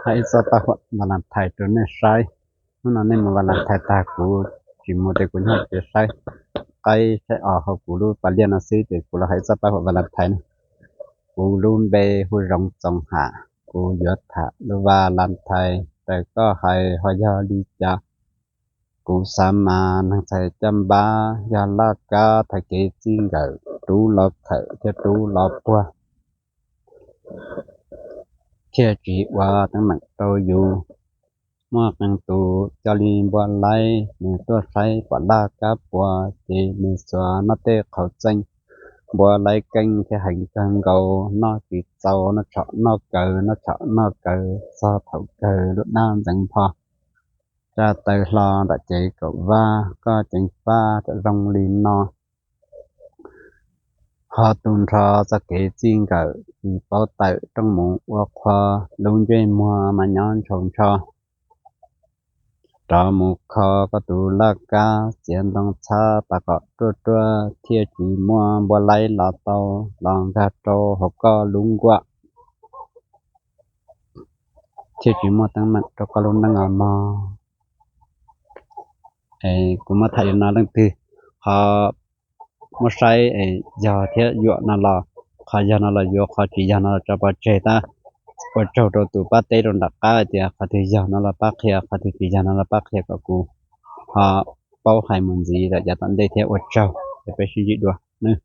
Hais ib txoj paj huam Valentine rau nej saib. Hnub no nej mus Valentine tag, kuv tsis mus ces kuv nyob tsev saib qaib saib os hauv kuv lub pas liaj no xwb, ces kuv los hais ib txoj paj huam Valentine ne. Kuv lub npe hu Zoov Txoos Ham, kuv yuav tham lub Valentine raws koj hais ho yog li cas. Kuv xav mas neeg txhais caj npab yog laj kab thaiv kev txij nkawm, rub los khawm thiab rub los puag, thiaj tsis ua teeb meem rau yus. Muaj qee tus coj li npua laib, nws tuaj saib pom laj kab puas ces nws xuas noj tej qhauv txeej. Npua laib keej thiab heev kawg nkaus, noj tsis txaus, noj tshom noj kawg, noj tshom noj kawg, txog thaum kawg lub dab ntxeev npho. Tsa taw hlo nram cev kaum vab, koj ceev faj tam zoo li no. Ho tu nrho txoj kev txij nkawm, tsis paub tawm rooj mus ua qhua, lub ntsej muag mas nyob ntshaus ntsho. Rov mus kho koj tus laj kab, txiav ntoo txhab tas kom ruaj ruaj, thiaj tsis muaj npua laib los tau los nkag rau hauv koj lub nkuaj, thiaj tsis muaj teeb meem rau koj lub neej os mog. Kuv muab tham li no, leej twg ho muab saib yog thiab yuam no los, qhov yog no los yuav, qhov tsis yog no los tso pov tseg tab. Ua tsaug rau tus pab teb rau nram qab tias qhov twg yog no los pab qhia, qhov twg tsis yog no los pab qhia kom kuv ho paub hais mus ntxiv lawm yav tom ntej thiab. Ua tsaug, es peb sib ntsib dua nawb.